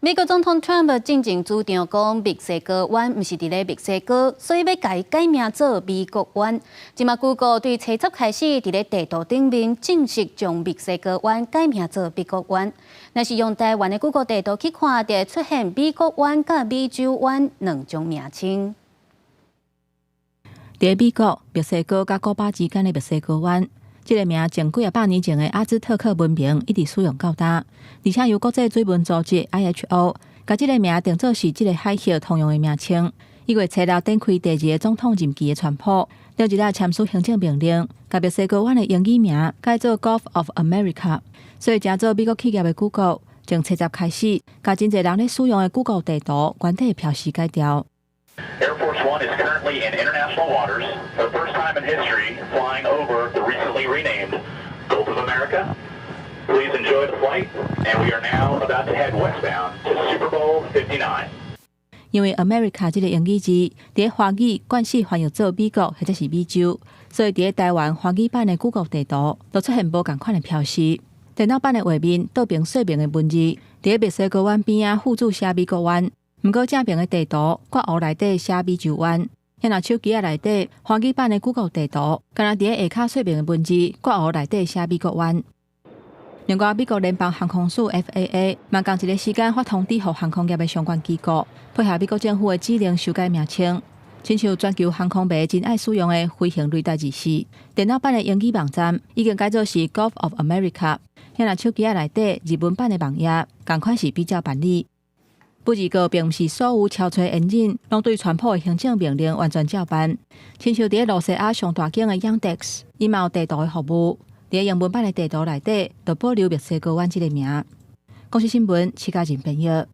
美國總統川普進前主張講，墨西哥灣毋是佇咧墨西哥，所以欲共伊改名做美國灣。這馬 Google 對初十開始佇咧地圖頂面正式將墨西哥灣改名做美國灣。若是用台灣的 Google 地圖去看，就會出現美國灣佮美洲灣兩種名稱。佇美國、墨西哥佮古巴之間的墨西哥灣，這个名從幾仔百年前的阿茲特克文明一直使用到今，而且由國際水文組織 IHO 共這个名定做是這个海域通用的名稱。1月初六展開第二個總統任期的川普，禮日簽署行政命令，共墨西哥灣的英語名改做 Gulf of America。所以，成做美國企業的 Google，從初十開始，共真濟人咧使用的 Google 地圖原底的標示改掉。 Air Force One is currently in international waters for the first time in history, flying over the recently renamed Gulf of America. Please enjoy the flight, and we are now about to head westbound to Super Bowl 59. 因為 America 這个英語字，佇華語慣勢翻譯做美國或者是美洲，所以佇台灣華語版的 Google 地圖就出現無仝款的標示。電腦版的畫面倒爿細爿的文字，佇墨西哥灣邊仔附註寫美國灣。毋過正爿的地圖，括弧內底寫美洲灣。若手機仔內底華語版的 Google 地圖，敢若佇下跤細爿的文字，括弧內底寫美國灣。另外，美國聯邦航空署 FAA 嘛仝一个時間發通知予航空業的相關機構，配合美國政府的指令修改名稱。親像全球航空迷真愛使用的飛行雷達日誌，電腦版的英語網站已經改做是 Gulf of America。若手機仔內底日文版的網頁，仝款是比照辦理。不過，並毋是所有超揣引擎攏對川普的行政命令完全照辦。親像佇露西亞上大間的 Yandex，伊嘛有地圖的服務，佇英文版的地圖內底，就保留墨西哥灣這个名。公視新聞，徐家仁編譯。